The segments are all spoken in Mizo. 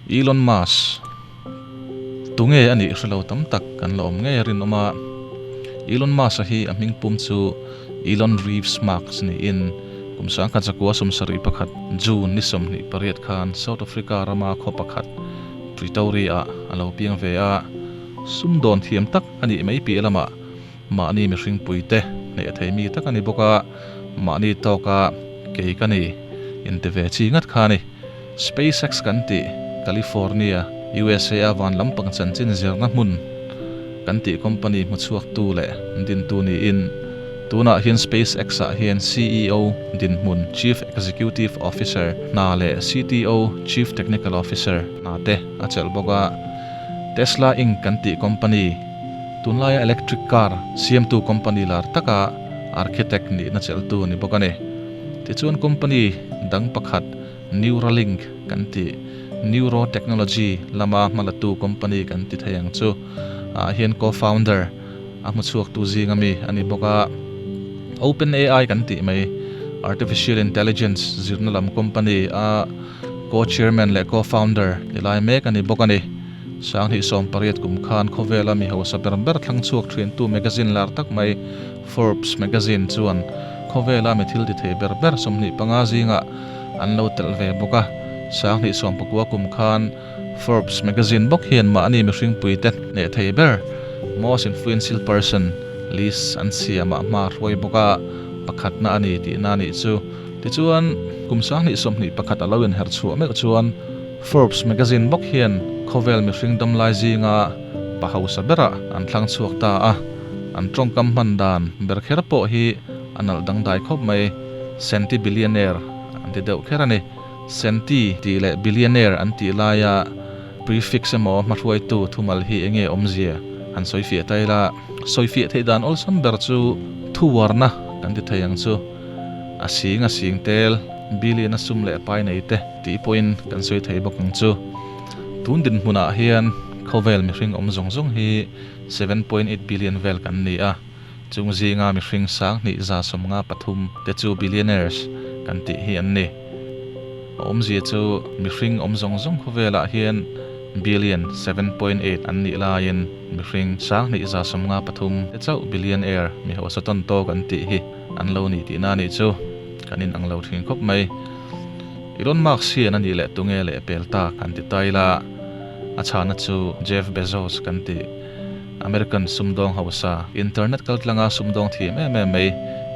Elon Musk tunge a nih hrelo tam tak kan la awm ngei a rinawm a. Elon Musk-a hi a hming pum chu Elon Reeves Musk niin kum 1971 June ni 28 khan South Africa rama khaw pakhat Pretoria-ah a lo piang ve a. Sumdawn thiam tak a nih mai piah lamah mahni mihring puite hneh thei mi tak a ni bawk a, mahni tawka kei ka ni inti ve chi ngat kha a ni. SpaceX kan tih California, USA a van lampang chanchin zirna hmun kan tih company hmuchhuaktu leh dintu niin tunah hian SpaceX ah hian CEO dinhmun Chief Executive Officer hna leh CTO Chief Technical Officer hna te a chelh bawk a. Tesla Inc kan tih company tunlaia electric car siamtu company lar taka architect nihna chelhtu a ni bawk a ni. Tichuan company dang pakhat Neuralink kan tih, neurotechnology lama hmalatu company kan ti thei ang chu ah hian co-founder a hmuchhuaktu zinga mi a ni bawk a. OpenAI kan tih mai, artificial intelligence zirna lam company a co-chairman leh co-founder ni lai mek a ni bawk a ni. 2018 kum khan khawvela mi hausa ber ber thlang chhuak thintu magazine lar tak mai Forbes magazine chuan khawvela mi thil ti thei ber ber 25 zingah an lo telh ve bawk a. 2019 kum khan Forbes magazine bawk hian mahni mihringpuite hneh thei ber, most influential person, list an siamah hma a hruai bawk a, pakhatna a ni tihna a nih chu. Tichuan, kum 2021 a lo inherh chhuah meuh chuan Forbes magazine bawk hian khawvel mihring damlai zinga pa hausa berah an thlang chhuak ta a. An tawngkam hman dan ber kher pawh hi a nalh dangdai khawp mai. Senti billionaire an ti deuh kher a ni. Senti tih leh billionaire an tih laia prefix emaw hmahruaitu thumal hi enge awmzia han sawi fiah ta ila. Sawi fiah theih dan awlsam ber chu thu uarna kan ti thei ang chu. A sing a sing tel, billion a sum leh pai nei te tih pawhin kan sawi thei bawk ang chu. Tun dinhmunah hian khawvel mihring awm zawng zawng hi 7.8 billion vel kan ni a, chung zinga mihring 2153 te chu billionaires kan tih hi an ni. A awmzia chu mihring awm zawng zawng khawvelah hian billion 7.8 an nih laiin mihring 2153 te chauh billionaire mi hausa tawn tawk an tih hi an lo ni tihna a nih chu. Kan inang lo thin khawp mai. Elon Musk hian a nih leh tunge leh pel tak han ti ta ila. A chhana chu Jeff Bezos kan ti. American sumdawng hausa, internet kaltlanga sumdawng thiam em em mai,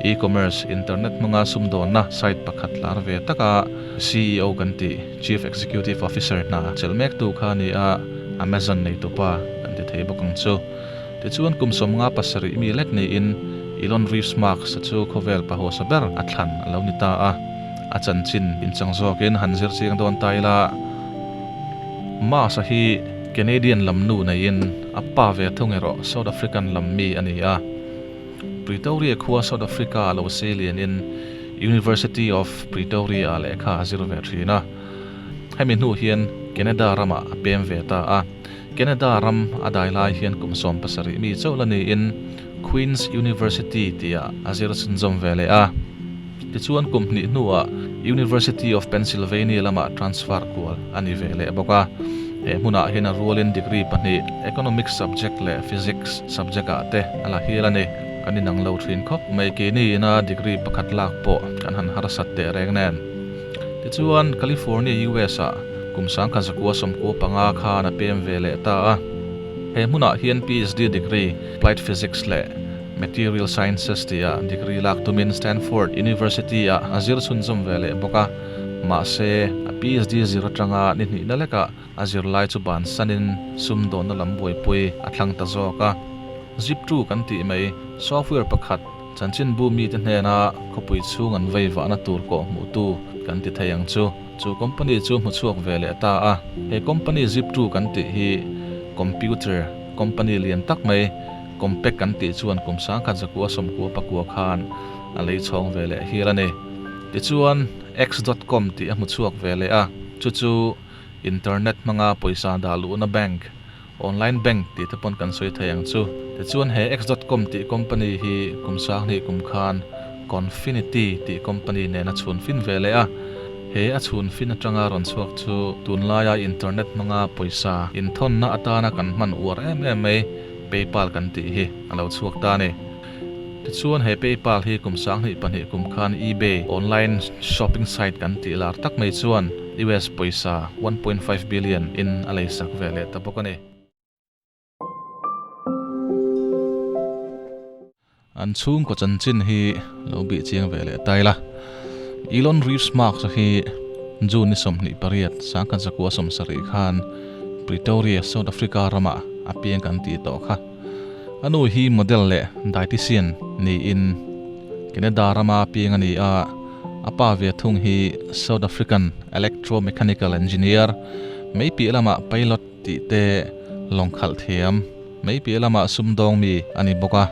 e-commerce, internet hmanga sumdawnna site pakhat lar ve taka CEO kan ti, Chief Executive Officer hna chelh mektu kha a ni a, Amazon neitupa kan ti thei bawk ang chu. Tichuan kum 57 mi lek niin Elon Reeves Musk-a chu khawvel pa hausa ber a thlan a lo ni ta a, a chanchin inchang zawkin han zir chiang dawn ta ila. Musk-a hi Canadian lam nu neiin a pa ve thung erawh South African lam mi a ni a. Pretoria khua South Africa a lo sei lianin University of Pretoria-ah lehkha a zir ve thin a. Hemi hnu hian Canada ramah a pem ve ta a. Canada ram a dai lai hian kum 17 mi chauh la niin Queen's University tihah a zir chhunzawm ve leh a. Tichuan kum hnih hnuah University of Pennsylvania lamah transfer kual a ni ve leh bawk a. He hmunah hian a rualin degree pahnih, Economics subject leh Physics subject ah te a la hial a ni. Kan inang lo thin khawp mai, keini ina degree pakhat lak pawh kan han harsat teh reng nen. Tichuan California, US ah kum 1995 khan a pem ve leh ta a. He hmunah hian PhD degree, Applied Physics leh Material Sciences tia degree lak tumin Stanford University-ah a zir chhunzawm ve leh bawk a, mahse, a PhD zir atanga ni hnihna lekah a zirlai chu bansanin sumdawnna lam buaipui a thlang ta zawk a. Zip2 kan tih mai software pakhat chanchinbu mite hnena khawpui chhung an vei vahna tur kawh hmuhtu kan ti thei ang chu. Chu company chu hmuchhuak ve leh ta a. He company Zip2 kan tih hi computer company lian tak mai, Compact kan tih chuan kum 1999 khan a lei chhawng ve leh hial a ni. Tichuan, X dot com tih a hmu chhuak ve leh a, chu chu internet hmanga pawisa dah luhna bank, online bank tih te pawn kan sawi thei ang chu. Tichuan he X dot com tih company hi kum 2000 kum khan Confinity tih company nen a chhun fin ve leh a. He a chhun fin atanga rawn chhuak chu tunlaia internet hmanga pawisa inthawnna atana kan hman uar em em mai PayPal kan tih hi a lo chhuak ta a ni. Tichuan he PayPal hi kum 2002 kum khan eBay online shopping site kan tih lar tak mai chuan US pawisa 1.5 billion in a leisak ve leh ta bawk a ni. An chhungkaw chanchin hi lo bih chiang ve leh ta ila. Elon Reeves Musk hi June ni 28, 1970 khan Pretoria, South Africa ramah a piang kan tih tawh kha. A nu hi model leh dietitian niin Canada rama piang a ni a, a pa ve thung hi South African electromechanical engineer, mei piah lamah pilot, Tih te lawng khalh thiam mai piah lamah sumdawng mi a ni bawk a.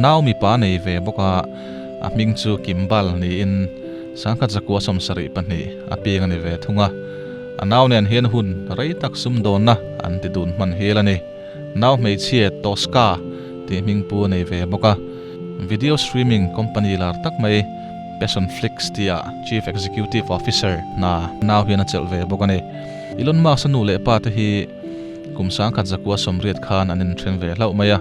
Nau mipa nei ve bawk a, a hming chu Kimball niin 1972 a piang a ni ve thung a. A nau nen hian hun rei tak sumdawnna an ti dun hman hial a ni. Nau hmeichhia Tosca tih hming pu a nei ve bawk a. Video streaming company lar tak mai Passionflix tia Chief Executive Officer hna nau hian a chelh ve bawk a ni. Elon Musk-a nu leh pa te hi kum 1980 khan an inthen ve hlauh mai a.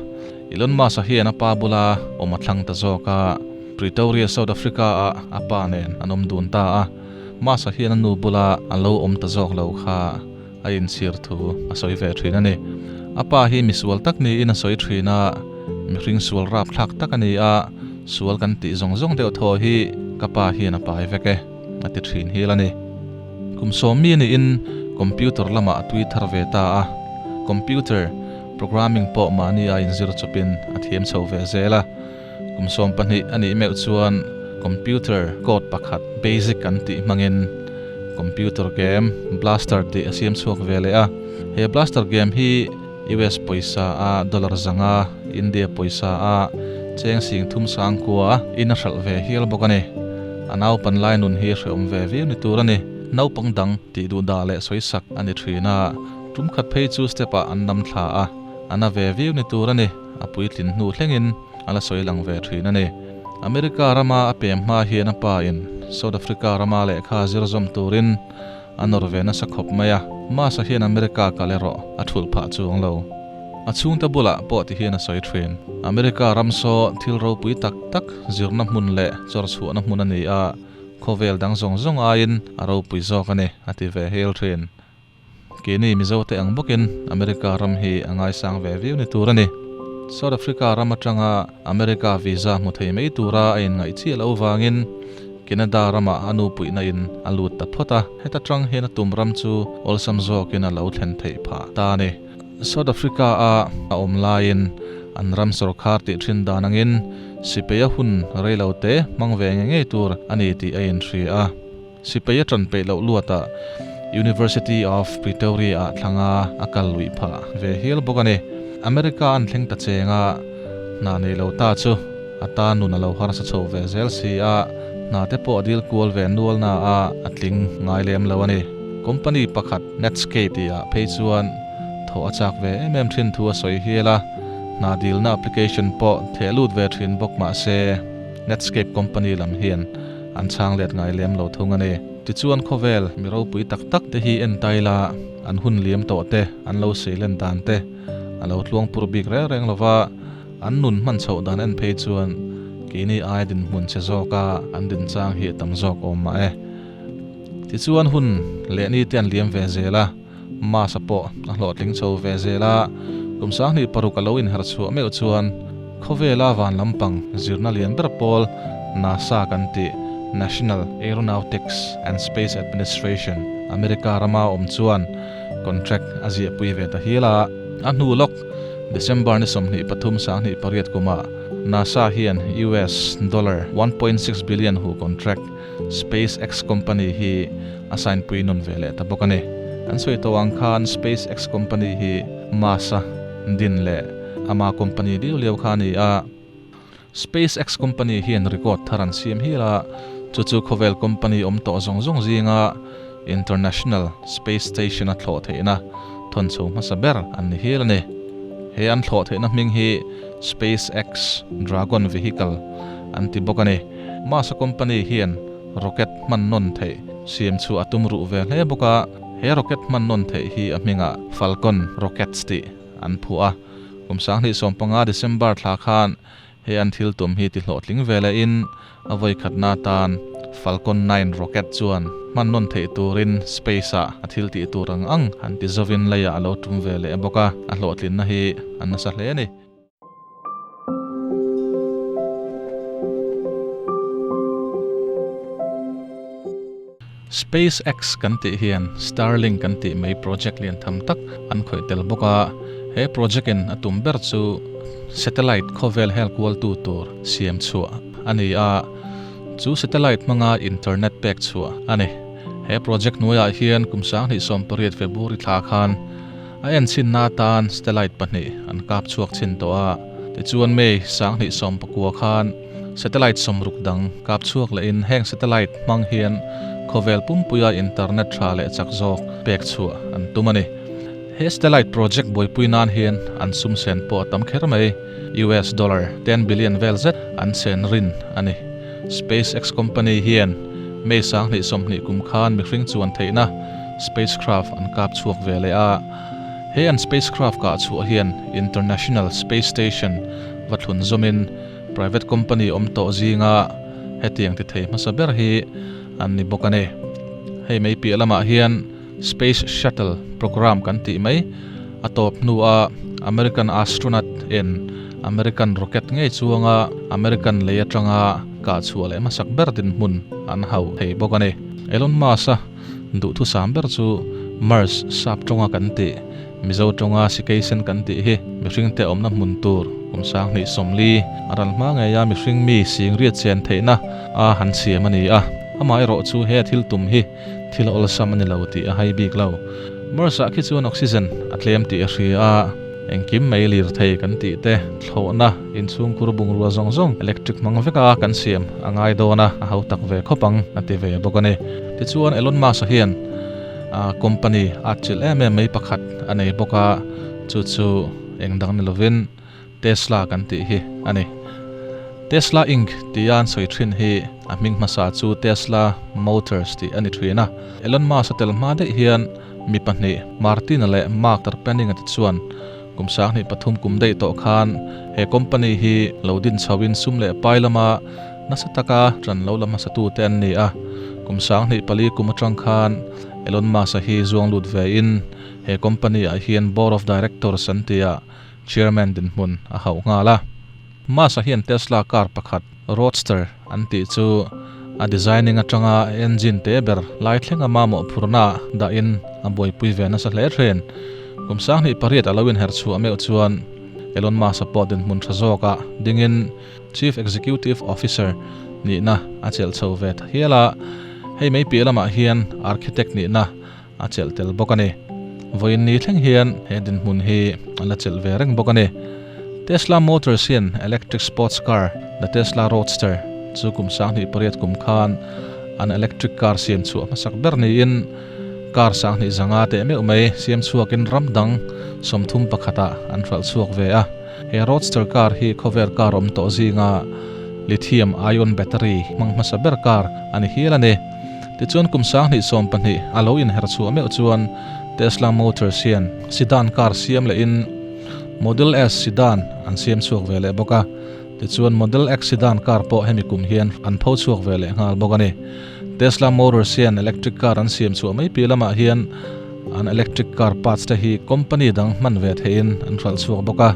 Elon Musk-a hian a pa bula awm a thlang ta zawk a, Pretoria, South Africa-ah a pa nen an awm dun ta a. Musk-a hian a nu bula a lo awm ta zawk lo kha a inchhir thu a sawi ve thin a ni. A pa hi misual tak niin a sawi thin a, mihring sual rapthlak tak a ni a, sual kan tih zawng zawng deuh thaw hi ka pa hian a pai vek e, a ti thin hial a ni. Kum sawmmi niin computer lamah a tui thar ve ta a, computer programming pawh mahni a inzir chawpin a thiam chho ve zel a. Kum 12 a nih meuh chuan computer code pakhat basic an tih hmangin computer game Blaster tih a siam chhuak ve leh a. He Blaster game hi US pawisa a dollar 500, India pawisa a cheng 39,000 in a hralh ve hial bawk a ni. A naupan lai nun hi hrehawm ve viau ni tur a ni. Naupang dang tih duh dah leh sawi sak a ni thin a, tum khat phei chu step ah an nam thla a, a na ve viau ni tur a ni. A puitlin hnu thlengin a la sawi lang ve thin a ni. America rama a pem hma hian a pa in South Africa rama lehkha zir zawm turin a nawr ve nasa khawp mai a, Musk-a hian America kal erawh a thulh phah chuang lo. A chhungte bulah pawh ti hian a sawi thin. America ram saw thil ropui tak tak zirna hmun leh chawr chhuahna hmun a ni a, khawvel dang zawng zawng aiin a ropui zawk a ni, a ti ve hel thin. Keini Mizote ang bawkin America ram hi a ngaisang ve viau ni tur a ni. South Africa ram atanga America visa hmu thei mai tura a inngaih chiah loh vangin Canada ramah a nu puihna in a lut ta phawt a, heta tang hian a tum ram chu awlsam zawkin a lo thlen theih phah ta a ni. South Africa a a awm laiin an ram sawrkhar tih thin dan angin sipeia hun rei lo te hmang ve nge ngei tur a ni tih a inhria a. Sipai a tan peih loh luatah University of Pretoria ah thlanga a kal luih phah ve hial bawk a ni. America an thleng ta cheng a, hna nei lo ta chu a tan nun a lo harsa chho ve zel si a, hna te pawh a dil kual ve nual na a a tling ngai lem lo a ni. Company pakhat Netscape tih ah phei chuan thawh a chak ve em em thin thu a sawi hial a, hna dilna application pawh theh lut ve thin bawk mah se Netscape company lam hian An chhang let ngai lem lo thung a ni. Tichuan khawvel mi ropui tak tak te hi en tai la, an hun liam tawh te, an lo sei len dan te a lo tluang pur bik reng reng lo va, an nun hman chhoh dan en phei chuan keini ai dinhmun che zawka an din chang hi a tam zawk awm mah e. Tichuan hun leh ni te an liam ve zel a, Mars-a pawh a hlawhtling chho ve zel a, kum 2006 a lo inher chhuah meuh chuan khawvela van lampang zirna lian ber pawl NASA kan tih National Aeronautics and Space Administration, America rama awm chuan contract a ziahpui ve ta hial a. A hnu lawk December ni 23 2008 kumah NASA hian US dollar 1.6 billion hu contract SpaceX company hi a sign pui nun ve leh ta bawk a ni. Kan sawi tawh ang khan SpaceX company hi Musk-a din leh ama company liau liau kha a ni a. SpaceX company hian record thar an siam hial a, chu chu khawvel company awm tawh zawng zawng zinga International Space Station a thlawh theihna thawnchho hmasa ber an ni hial a ni. He an thlawh theihna hming hi SpaceX Dragon Vehicle an ti bawk a ni. Musk-a company hian. rocket hman nawn theih siam chhuah a tum ruh ve hle bawk a, he rocket hman nawn theih hi a hmingah Falcon Rockets tih an phuah a. Kum 2015 December thla khan he an thil tum hi tihlawhtling ve lehin a vawikhatna atan Falcon 9 rocket chuan hman nawn theih turin space-ah a thil tih tur ang ang han ti zovin leiah a lo tum ve leh bawk a, a hlawhtlinna hi a nasa hle a ni. SpaceX kan tih hian Starlink kan tih mai project lian tham tak an khawih tel bawk a, he project in a tum ber chu satellite khawvel hel kualtu tur siam chhuah a ni a, chu satellite hmanga internet pek chhuah a ni. He project hnuaiah hian kum 2018 February thla khan A enchinna atan satellite pahnih an kap chhuak chhin tawh a, tichuan May 2019 khan satellite sawmruk dang kap chhuak lehin heng satellite hmang hian khawvel pumpuia internet tha leh chak zawk pek chhuah an tum a ni. He satellite project buaipui nan hian an sum sen pawh a tam kher mai, US dollar ten billion vel zet an sen rin a ni. SpaceX company hian May 2020 kum khan mihring chuan theihna spacecraft an kap chhuak ve leh a. He an spacecraft kah chhuah hian International Space Station va thlun zawmin private company awm tawh zinga hetiang ti thei hmasa ber hi an ni bawk a ni. Hei mai piah lamah hian Space Shuttle program kan tih mai a tawp hnua American astronaut in American rocket ngei chuanga American lei atanga kah chhuah leh hmasak ber dinhmun an hauh thei bawk a ni. Elon Musk-a duhthusam ber chu Mars sap tawnga kan tih, Mizo tawnga Sikeisen kan tih hi mihringte awmna hmun tur kum 2040 a ral hma ngeia mihring mi singriat chen theihna a han siam a ni a. Amaherawh chu he thil tum hi Thil awlsam a ni lo tih a hai bik lo. Mars-ah khi chuan oxygen a tlem tih a hria a, engkim mai lirthei kan tih te, thlawhna, inchhungkhur bungrua zawng zawng electric hmang veka kan siam a ngai dawn a, a hau tak ve khawp ang a ti ve bawk a ni. Tichuan Elon Musk-a hian company a atchilh em em mai pakhat a nei bawk a, chu chu eng dang ni lovin Tesla kan tih hi a ni. Tesla Inc tia an sawi thin hi a hming hmasa chu Tesla Motors tih a ni thin a. Elon Musk a tel hma daih hian mi pahnih Martin-a leh Mark Tarpenning-a te chuan kum 2003 kum daih tawh khan he company hi lo din chhoin sum leh pai lama nasa taka ṭan lo la hmasatute an ni a. Kum 2004 kum aṭang khan Elon Musk-a hi zuang lut vein he company-ah hian Board of Directors an ti a, Chairman dinhmun a hauh nghal a. Musk-a hian Tesla car pakhat Roadster an tih chu a designing atanga engine te ber lai thlenga mamawh phurna dahin a buaipui ve nasa hle thin. Kum 2008 a lo inher chhuah meuh chuan Elon Musk-a pawh dinhmun tha zawkah dingin Chief Executive Officer nihna a chelh chho ve ta hial a. Hei mai piah lamah hian architect nihna a chelh tel bawk a ni. Vawiin ni thleng hian he dinhmun hi a la chelh ve reng bawk a ni. Tesla Motors hian electric sports car the Tesla Roadster chu kum 2008 kum khan an electric car siam chhuah hmasak ber niin car 2005 teh meuh mai siam chhuakin ram dang 31 ah an hralh chhuak ve a. He Roadster car hi khawvel car awm tawh zinga lithium ion battery hmang hmasa ber car a ni hial a ni. Tichuan kum 2020 a lo inher chhuah meuh chuan Tesla Motors hian sedan car siam lehin Model S sedan an siam chhuak ve leh bawk a. Tichuan Model X sedan car pawh hemi kum hian an pho chhuak ve leh nghal bawk a ni. Tesla Motors hian electric car an siam chhuah mai piah lamah hian an electric car parts te hi company dang hman ve theihin an hralh chhuak bawk a.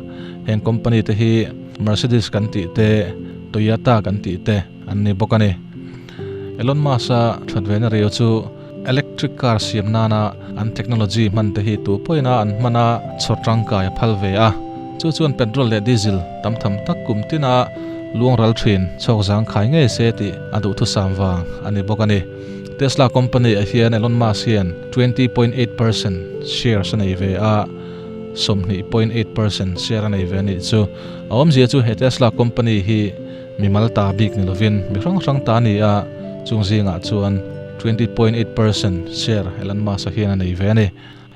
Heng company te hi Mercedes kan tih te, Toyota kan tih te an ni bawk a ni. Elon Musk-a that vena reu chu electric car siam nana an technology hman te hi tu pawhin a an hman a chhawr tangkai a phal ve a. Chu chuan petrol leh diesel tam tham tak kum tina luang ral thin chhawk zang khai ngei se tih a duhthusam vang a ni bawk a ni. Tesla company ah hian Elon Musk hian 20.8% shares a nei ve a, 20.8% share a nei ve a nih chu. A awmzia chu he Tesla company hi Mimal ta bik ni lovin mi hrang hrang ta a ni a, chung zingah chuan 20.8% share Elon Musk-a hian a nei ve a ni.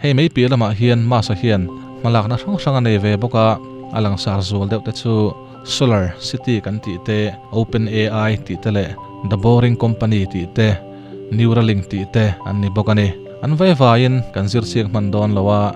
Hei mai piah lamah hian Musk-a hian hmalakna hrang hrang a nei ve bawk a, a langsar zual deuh te chu Solar City kan tih te, Open AI tih te leh The Boring Company tih te, Neuralink tih te an ni bawk a ni. An vai vaiin kan zir chiak hman dawn lo a,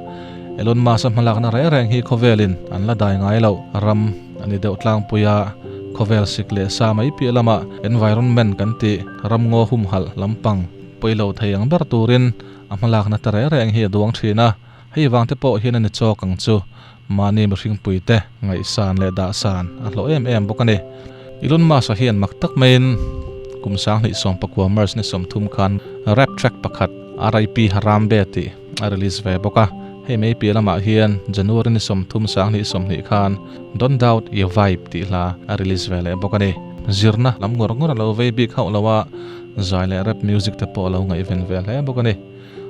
Elon Musk-a hmalakna reng reng hi khawvelin an la dai ngai loh ram a ni deuh tlangpui a, khawvel sik leh sa mai piah lamah environment kan tih ramngaw humhalh lampang pawilo thei ang ber turin a hmalakna te reng reng hi a duang thin a, hei vang te pawh hian a ni chawk ang chu. Mahni mihringpui te ngaihsan leh dahsan a hlawh em em bawk a ni. Elon Musk-a hian mak tak maiin kum 2019 March ni 30 khan rap track pakhat RIP Harambe tih a release ve bawk a. Hei mai piah lamah hian January ni 30 2020 khan Don't Doubt Your Vibe tih hla a release ve leh bawk a ni. Zirna lam ngawr ngawr a lo vei bik hauh lo a, zai leh rap music te pawh a lo ngaihven ve hle bawk a ni.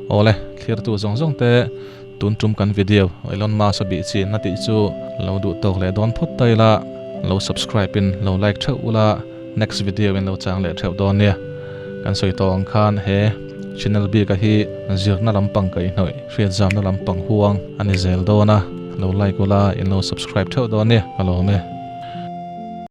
Awle, thlirtu zawng zawng te tun tum kan video Elon Musk a bih chin a tih chu lo duh tawk leh dawn phawt ta ila, lo subscribe in lo like theuh ula, next video in lo chang leh theuh dawn nia. Kan sawi tawh ang khan he channel bik a hi zirna lampang kaihhnawih hriatzamna lampang huang a ni zel dawn a, lo like ula in lo subscribe theuh dawn nia ka lawm e.